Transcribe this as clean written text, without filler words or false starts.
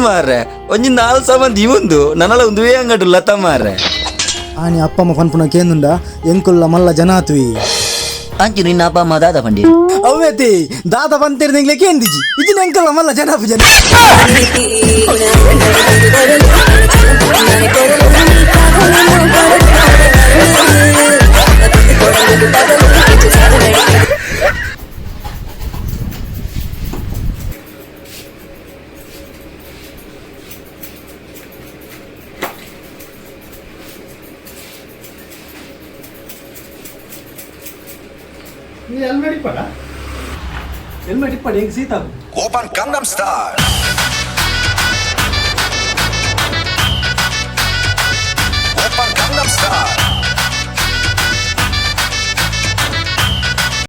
ಮಾರ್ರೆ, ಒಂಜಿ ನಾಲ್ ಸಾಮಾನ್ ದೀವೊಂದು ನನಲ ಉಂದುವೇ ಅಂಗಡಿ ಲತ ಮಾರ್ರೆ. ಆನಿ ಅಪ್ಪಮ್ಮ ಪನ್ಪುನ ಕೇಂದುಂಡ ಎಂಕುಲ್ಲ ಮಲ್ಲ ಜನ ಆತುವಿ. ಅಂಚು ನಿನ್ನ ಅಪ್ಪ ಅಮ್ಮ ದಾದ ಪಂಡಿ? ಅವ್ವೇತಿ ದಾದ ಪಂತೇರ್ ನಿಂಗ್ಲೆ ಕೇಂದಿಜಿ ಇಜಿನ ಎಂಕಲ್ಲ ಮಲ್ಲ ಜನ ಜನ. ಹೆಲ್ಮೆಟ್ ಇಪ್ಪಡ, ಹೆಲ್ಮೆಟ್ ಇಪ್ಪಡ, ಹೆಂಗ್ ಸೀತ. Open Gangnam Style.